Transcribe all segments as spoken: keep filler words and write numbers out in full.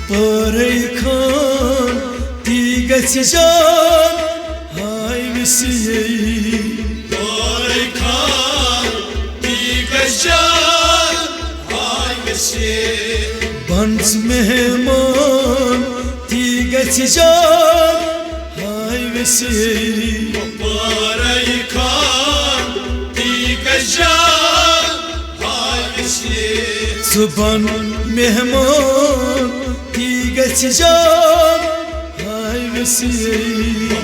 پٲرے خان، تی گژھِ جان، ہاے وسیے۔ پٲرے خان، تی گژھِ جان، ہاے وسیے۔ بنز مہمان، تی گژھِ جان، ہاے وسیے۔ پٲرے خان، تی گژھِ جان، ہاے وسیے۔ ژٕ بن مہمان، تی گژھِ جان، ہاے وسیے۔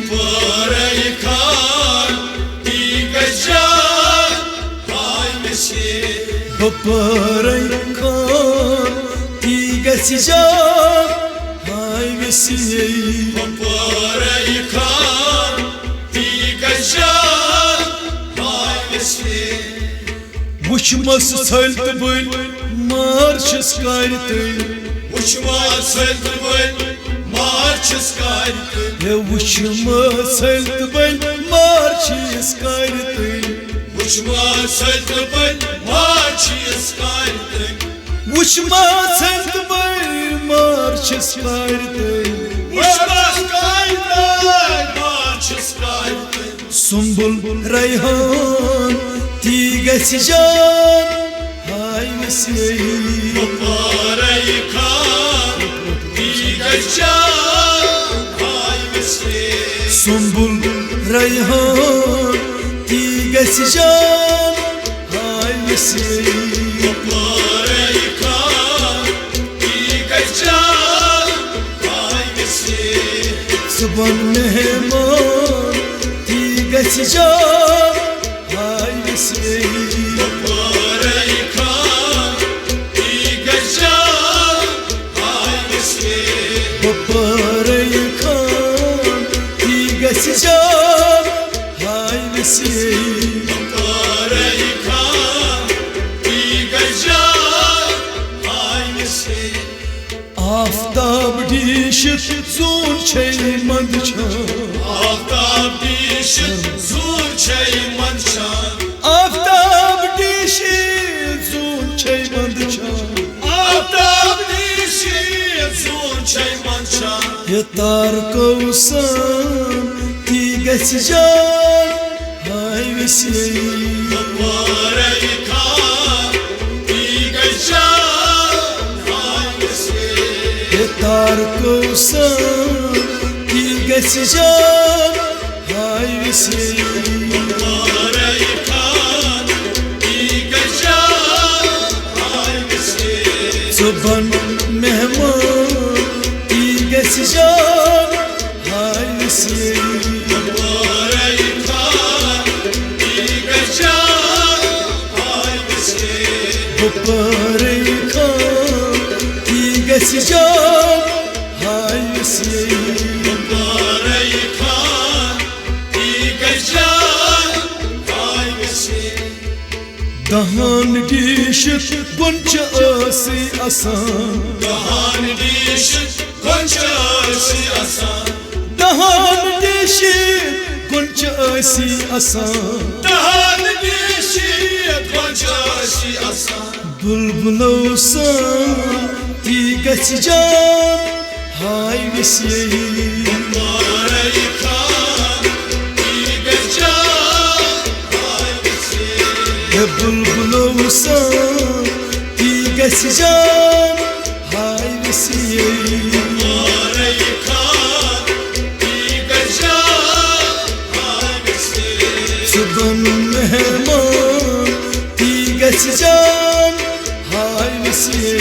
پٲرے خان، تی گژھِ جان، ہاے وسیے۔ بہٕ پٲرے خان، تی گژھِ جان، ہاے وسیے۔ بہٕ پٲرے خان، تی گژھِ جان، ہاے وسیے۔ وٕچھمَس ژھٔلۍ تہٕ بٔلۍ، مار چھِس کارِ تٔلۍ۔ وٕچھمَس ژھٔلۍ تہٕ بٔلۍ، مار چھِس کارِ تٔلۍ۔ ہے وٕچھمَس ژھٔلۍ تہٕ بٔلۍ، مار چھِس کارِ تٔلۍ۔ وٕچھمَس ژھٔلۍ تہٕ بٔلۍ، مار چھِس کارِ تٔلۍ۔ وٕچھمَس ژھٔلۍ تہٕ بٔلۍ، مار چھِس کارِ تٔلۍ۔ وٕچھمَس کارِ تٔلۍ، مار چھِس کارِ تٔلۍ۔ سنبل ریحان، تی گژھِ جان، ہاے وسیے۔ پٲرے خان، تی گژھِ جان، ہاے وسیے۔ سنبل ریحان، تی گژھِ جان، ہاے وسیے۔ پٲرے خان، تی گژھِ جان، ہاے وسیے۔ ژٕ بن مہمان، تی گژھِ جان، ہاے وسیے۔ پٲرے خان، تی گژھِ جان، ہاے وسیے۔ بہٕ پٲرے خان، تی گژھِ جان، ہاے وسیے۔ پٲرے خان، تی گژھِ جان، ہاے وسیے۔ آفتاب ڈیٖشِتھ زوٗن چھے منٛدچھان۔ آفتاب ڈیٖشِتھ زوٗن چھے منٛدچھان۔ آفتاب ڈیٖشِتھ زوٗن چھے منٛدچھان۔ آفتاب ڈیٖشِتھ زوٗن چھے منٛدچھان۔ یہِ تارکو سان تی گژھِ جان، ہاے وسیے۔ پٲرے خان، تی گژھِ جان، ہاے وسیے۔ یہِ تارکو سان تی گژھِ جان، ہاے وسیے۔ پٲرے خان، تی گژھِ جان، ہاے وسیے۔ ژٕ بن مہمان، تی گژھِ جان، ہاے وسیے۔ پٲرے خان، تی گژھِ جان، ہاے وسیے۔ بہٕ پٲرے خان، تی گژھِ جان، ہاے وسیے۔ پٲرے خان، تی گژھِ جان، ہاے وسیے۔ دہان ڈیٖشِتھ گۄنچہِ ٲسی اَسان۔ دہان ڈیٖشِتھ گۄنچہِ ٲسی اَسان۔ دہان ڈیٖشِتھ گۄنچہِ ٲسی اَسان۔ دہان ڈیٖشِتھ گۄنچہِ ٲسی اَسان۔ بلبلو سان تی گژھِ جان، ہاے وسیے۔ پٲرے خان، تی گژھِ جان، ہاے وسیے۔ ہے بلبلو سان تی گژھِ جان، ہاے وسیے۔ پٲرے خان، تی گژھِ جان، ہاے وسیے۔ ژٕ بن مہمان، تی گژھِ جان، ہاے وسیے۔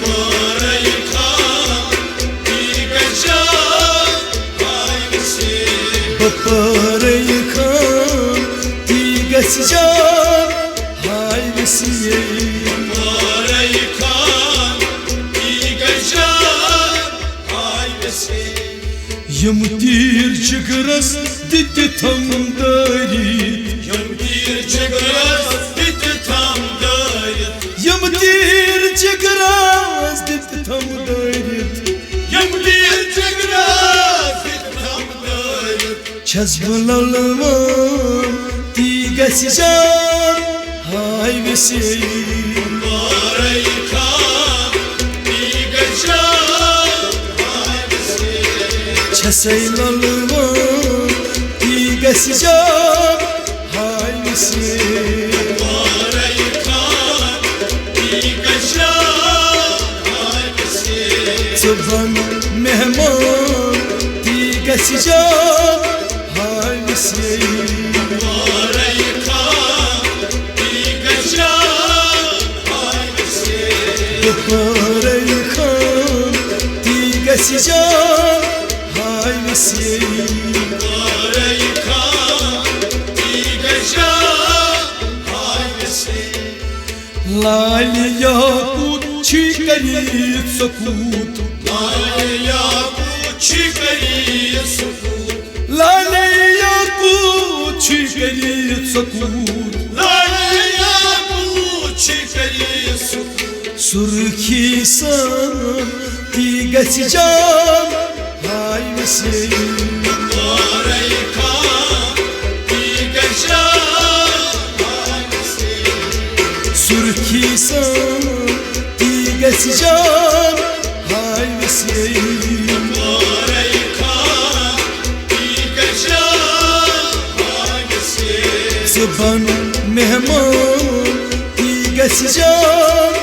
پٲرے خان، تی گژھِ جان، ہاے وسیے۔ بہٕ پٲرے خان، تی گژھِ جان، ہاے وسیے۔ پٲرے خان، تی گژھِ جان، ہاے وسیے۔ یِم تیٖر جگرس دِتہِ تھم دٲرِتھ۔ یِم تیٖر جگرس دِتہِ تھم دٲرِتھ۔ یِم تیٖر جگرس دِتہِ تھم دٲرِتھ۔ یِم تیٖر جگرس دِتہِ تھم دٲرِتھ۔ چھَس بہٕ للوان، تی گژھِ جان، ہاے وسیے۔ پٲرے خان، تی گژھِ جان، سیلَلوان تی گژھِ جان ہاوِ سے۔ ژٕ بَن مہمان تی گژھِ جان ہاوِ سے۔ بُپٲرۍ خان تی گژھِ جان ہاوِ سے۔ لالہِ یاقوٗت چھی کٔرِتھ سکوٗت۔ لالہِ یاقوٗت چھی کٔرِتھ سکوٗت۔ سُرخی سان تی گژھِ جان ہاوِ سے۔ سُرخی سان تی گژھِ جان ہاوِ سے۔ ژٕ بَن مہمان تی گژھِ جان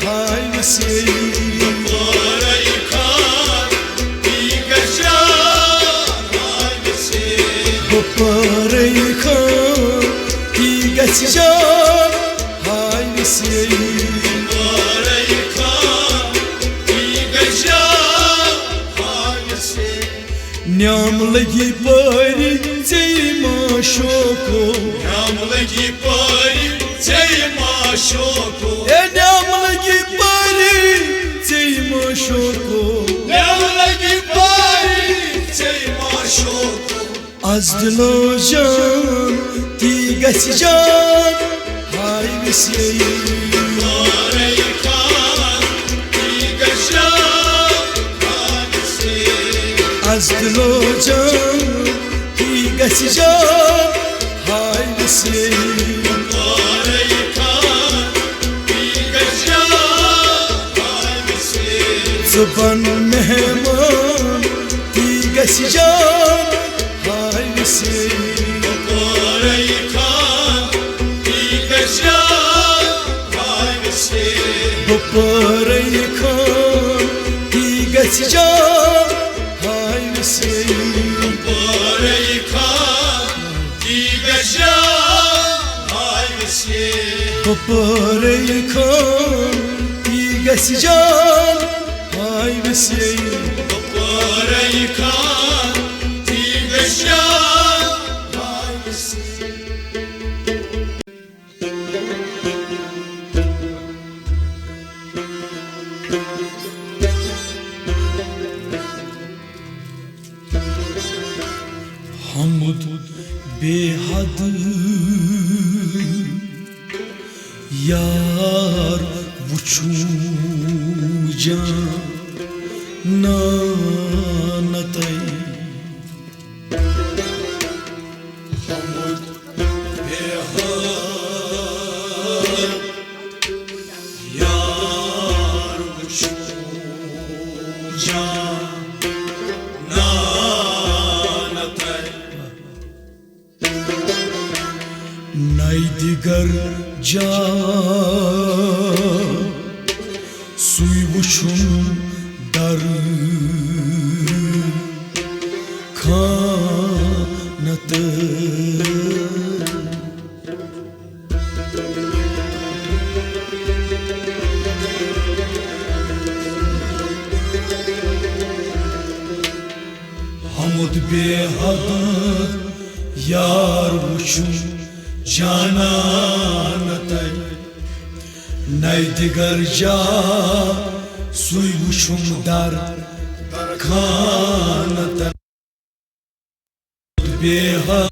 ہاوِ سے۔ بُپٲرۍ خان تی گژھِ جان ہاوِ سے۔ نیام لگی پٲری ژے ما شوقو۔ اے نیام لگی پٲری ژے ما شوقو۔ از دِلو جان تی گژھِ جان ہاوِ سے۔ از دِلو جان تی گژھِ جان ہاوِ سے۔ ژٕ بَن مہمان تی گژھِ جان ہاوِ سے۔ بُپٲرۍ خان تی گژھِ جان ہاوِ سے۔ بُپٲرۍ خان تی گژھِ جان ہاوِ سے۔ حمد بے حد یار وُچھُم جانانہ تۄہہِ۔ حمد بے حد یار وُچھُم جانانہ تۄہہِ۔ نَے دِگر جا سُے وُچھُم در خانہٕ تہٕ۔ حمد بے حد یار وُچھُم جانانہ تۄہہِ۔ نَے دِگر جا سُے وُچھُم در خانہٕ تہٕ۔ بے حد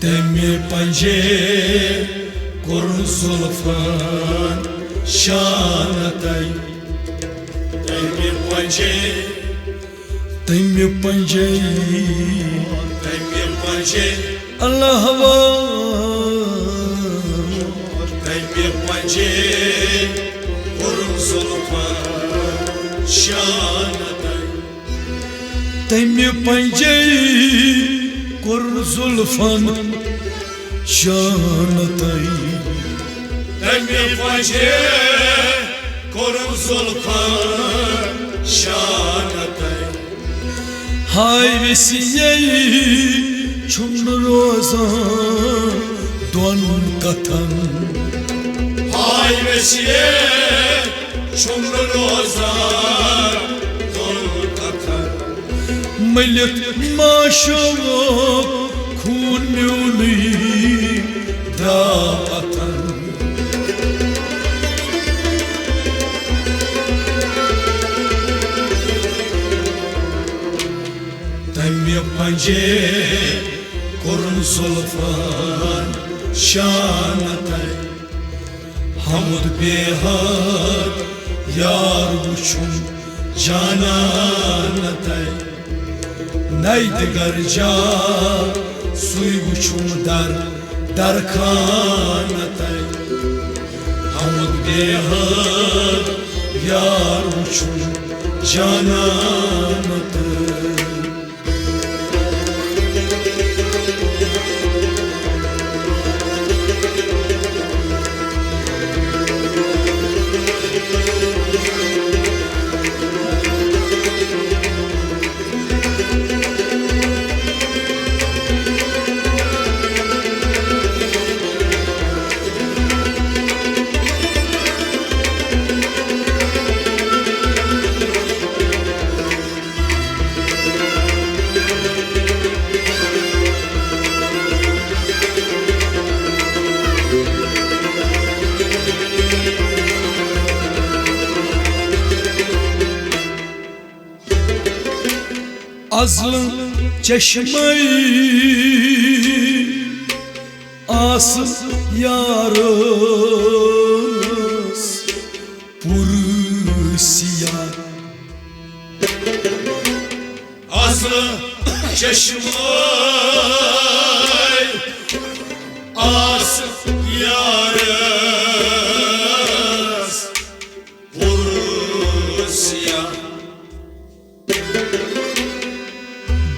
تمہِ پنجے کوٚر زُلفن شانتے۔ تمہِ پنجے، تمہِ پنجے، تمہِ پنجے، اللہ وا۔ تمہِ پنجے کوٚر زُلفن شانتے۔ تمہِ پنجے کوٚر زُلفن شانتے۔ تمہِ پنجے کوٚر زُلفن شانتے۔ ہاے ویسیے چھُم نہٕ روزان دۄن کتھن۔ ہاے ویسیے چھُم نہٕ روزان دۄن کتھن۔ مٔلِتھ ما شوق خوٗن میونٕے درٛاو اتھن۔ تمہِ پنجے کوٚرُن زُلفن شانتے۔ حمد بے حد یار وُچھُم جانانتے۔ نَے دِگر جا سُے وُچھُم در درخانتے۔ حمد بے حد یار وُچھُم جانانتے۔ ازلہٕ چشمے آس یارس پُر سیاہ۔ ازلہٕ چشمے آس یارس پُر سیاہ۔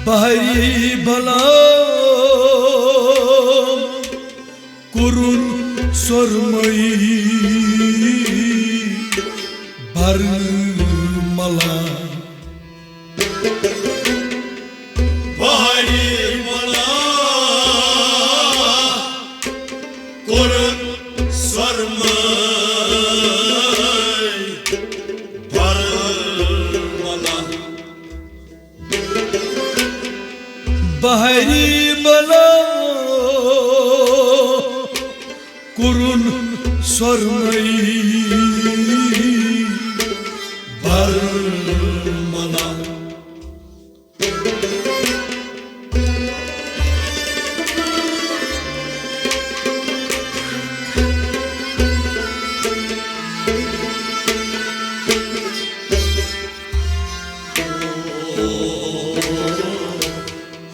بحری بلا کوٚرُن سۄرمَے برملا۔ بحری بلا کوٚرُن سۄرمَے برملا۔ بحری بلا کوٚرُن سۄرمَے برملا۔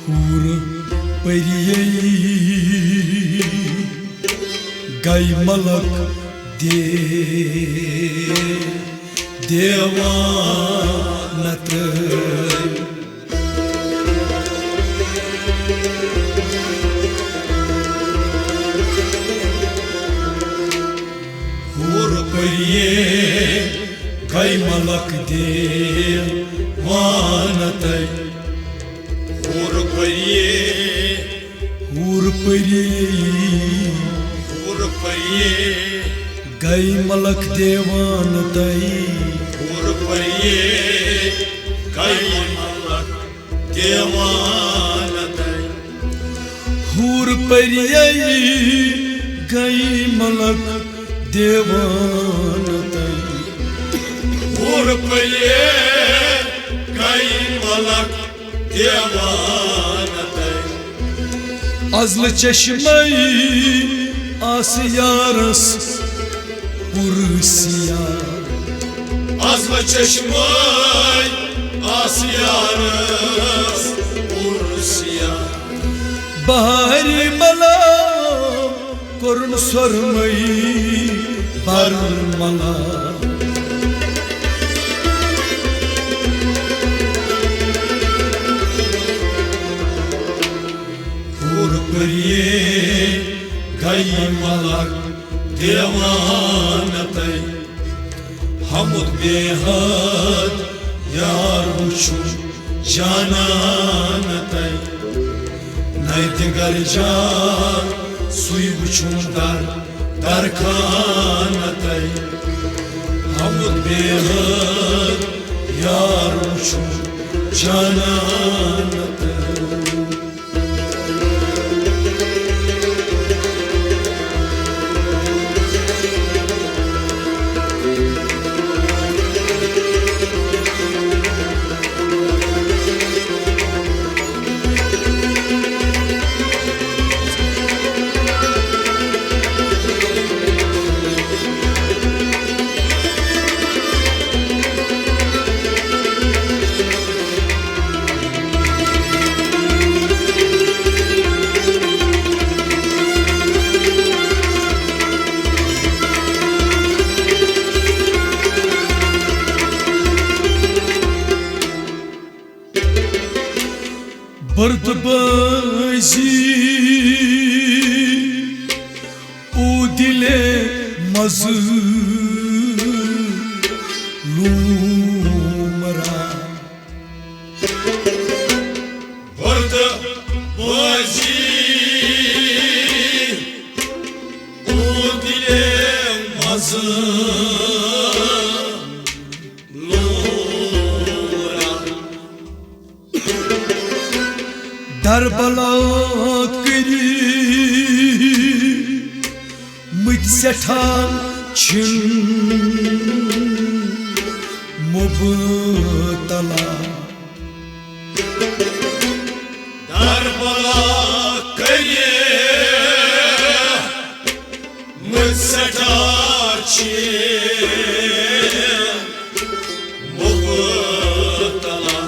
حور پریے گے ملک دے دیوانت۔ حور پریے گے ملک دیوانت۔ حور پریے، حور پریے، حور پریے گے ملک دیوانت۔ حور پریے گے دیوانہ تَے۔ حور پریے گئی ملک دیوانہ تَے۔ حور پریے گئی ملک دیوانہ تَے۔ ازلہٕ چشمے آس یارس پُر سیاہ۔ ازلہٕ چشمے آس یارس پُر سیاہ۔ بہاری ملا کوٚرُن سۄرمَے برملا۔ حور پریے گئی ملک دیوانہ تَے۔ حمد بے حد یار وُچھُن جانانہ تَے۔ نَے دِگر جان سُے وُچھُن در درخانہ تَے۔ حمد بے حد یار وُچھُن جانانہ تَے۔ برد بازی او دل مظلوم را۔ برد بازی او دل مظلوم را۔ دربلا کٔرۍ مٕتۍ سٮ۪ٹھاہ چھِن مُبتلا۔ دربلا کٔرۍ مٕتۍ سٮ۪ٹھاہ چھِن مُبتلا۔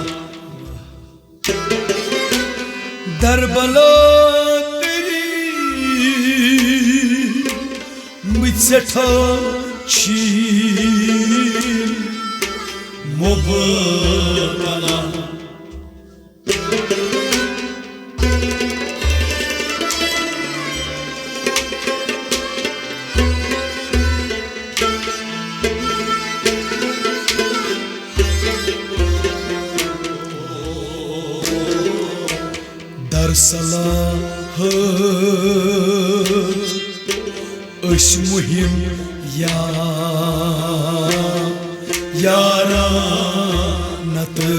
دربلا کٔرۍ مٕتۍ سٮ۪ٹھاہ چھِن مُبتلا۔ در صلاحت أسۍ مُہِم یا-، یارانہ تہٕ۔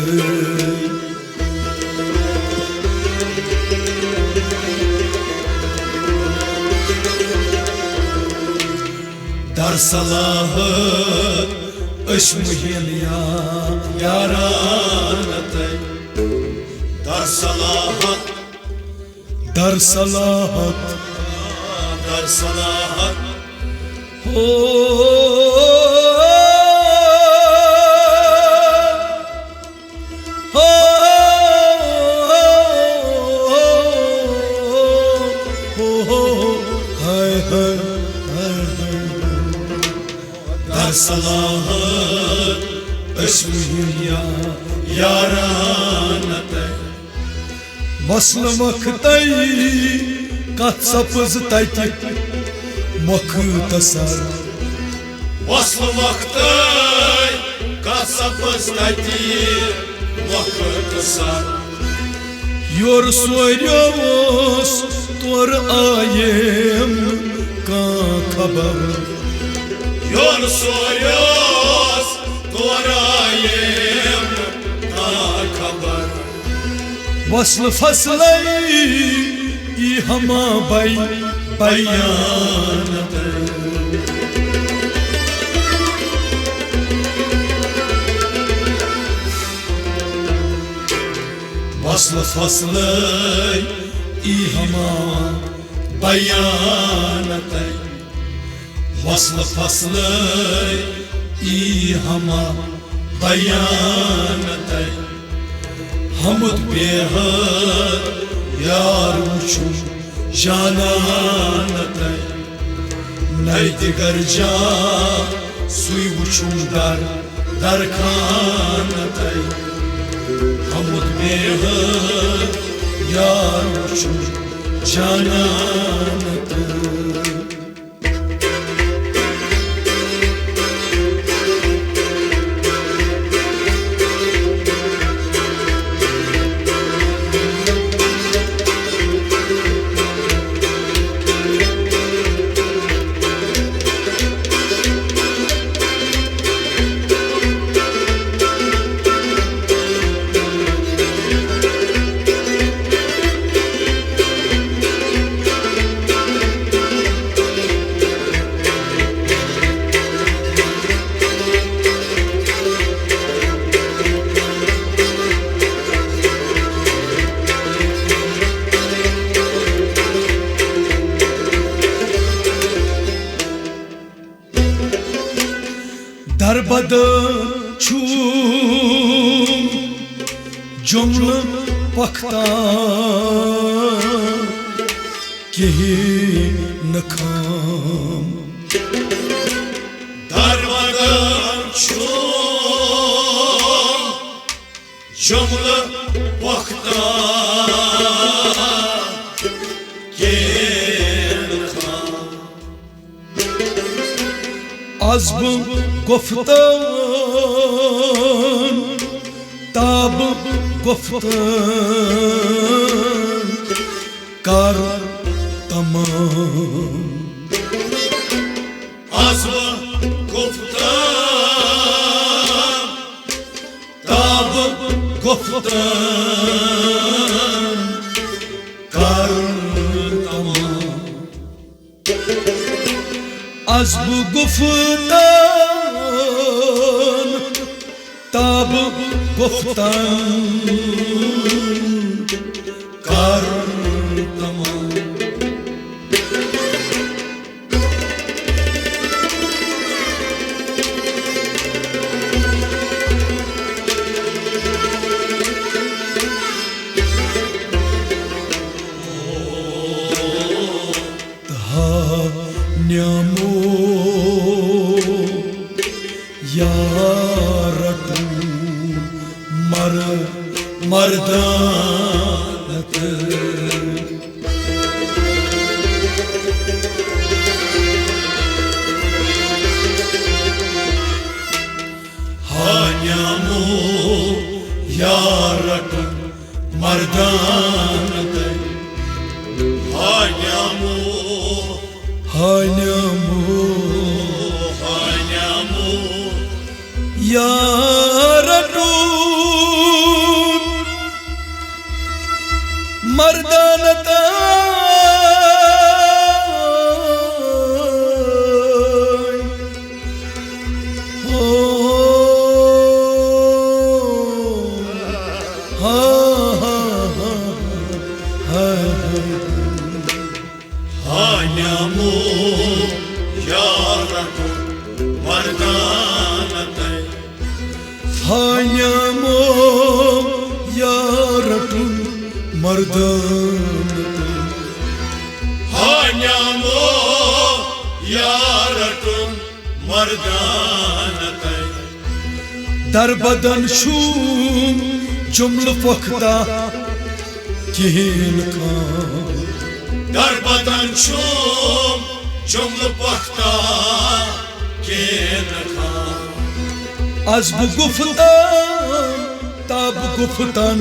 در صلاحت أسۍ مُہِم یا-، یارانہ تہٕ۔ در صلاحت در صلاحت۔ در صلاحت۔ ہو۔ ہو۔ ہائے، ہائے، ہائے، ہائے۔ در صلاحت أسۍ مُہِم یا-، یارانہ تہٕ۔ وصل وقتَے کتھ سپٕز تتہِ مۄختصر۔ وصل وقتَے کتھ سپٕز تتہِ مۄختصر۔ یورٕ سوریو اوس تورٕ آیم نہٕ کانٛہہ خبر۔ یورٕ سوریو اوس تورٕ آیم نہٕ کانٛہہ خبر۔ وصل فصلے ای ہما بی بیانتَے۔ وصل فصلے ای ہما بیانتَے۔ وصل فصلے ای ہما بیانتَے۔ ہمت بیہت یار وچھم جانانتَے۔ نَے دِگر جا سُے وچھم در در خانتَے۔ ہمت بیہت یار وچھم جانانتَے۔ دربدر چھُم جملہٕ پۄختان کِہیٖنۍ نہٕ خام۔ دربدر چھُم جملہٕ پۄختان کِہیٖنۍ نہٕ خام۔ از بہٕ گفتن تاب گفتن کر تمام۔ از بہٕ گفتن تاب گفتن کر تمام۔ از بہٕ گفتن تاب گفتن کر تمام۔ تہٕ ہا نیامو یار رٹُن مر مردانت۔ ہا نیامو یار رٹُن مردانت۔ ہا نیامو، ہا نیامو، ہا نیامو یار رٹُن مردانت۔ ہو، ہا، ہا، ہا، ہا، ہا۔ ہا نیامو یار رٹُن مردانت۔ ہا نیامو یار رٹُن مردانت۔ ہا نیامو یار رٹُن مردانت۔ دربدن چھُم جملہٕ پۄختہ کِہیٖنۍ نہٕ خام۔ دربدن چھُم جملہٕ پۄختہ کِہیٖنۍ نہٕ خام۔ از بہٕ گفتن تاب گفتن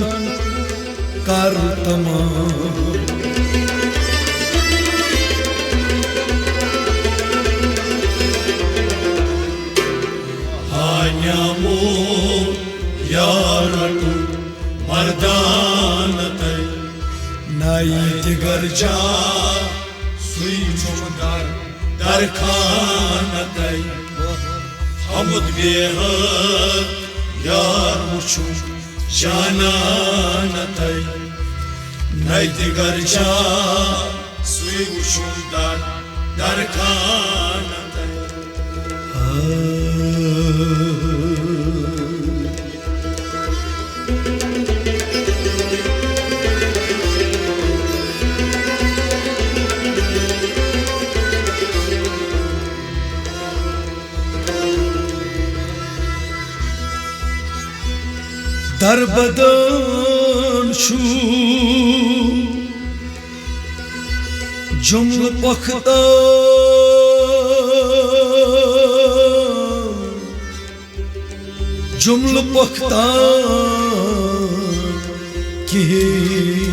کر تمام۔ ہا نیامو یار رٹُن مردانہ تَے۔ نَے دِگر جا سُے وُچھُم در درخانہ تَے۔ حمد بیہت یار وُچھُم جانانہ تَے۔ نَے دِگر جا سُے وُچھُم در درخانہ تَے۔ دربدن چھُ جملہٕ پۄختان، جملہٕ پۄختان کِہیٖنۍ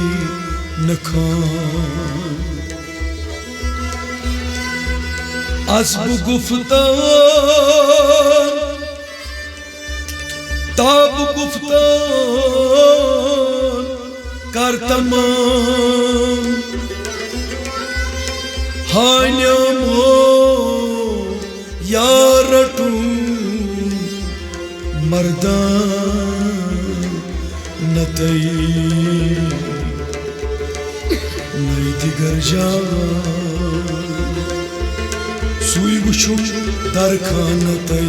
نہٕ خان۔ از بہٕ گُفتان، تاب گُفتان کر تمام۔ ہانیام ہو یا رٹُن مردان نتَے۔ نَے دِگر جا سُے وُچھُم درخانہ تَے۔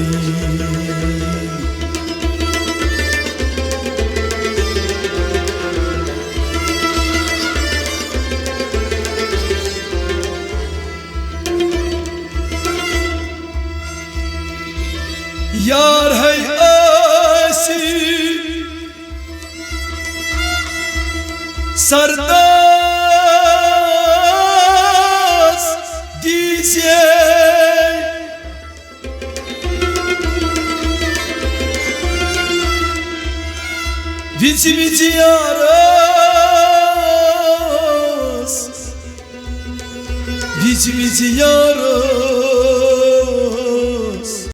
یار ہے آسی سرداس دیزے۔ وِزِ وِزِ یارس، وِزِ وِزِ یارس۔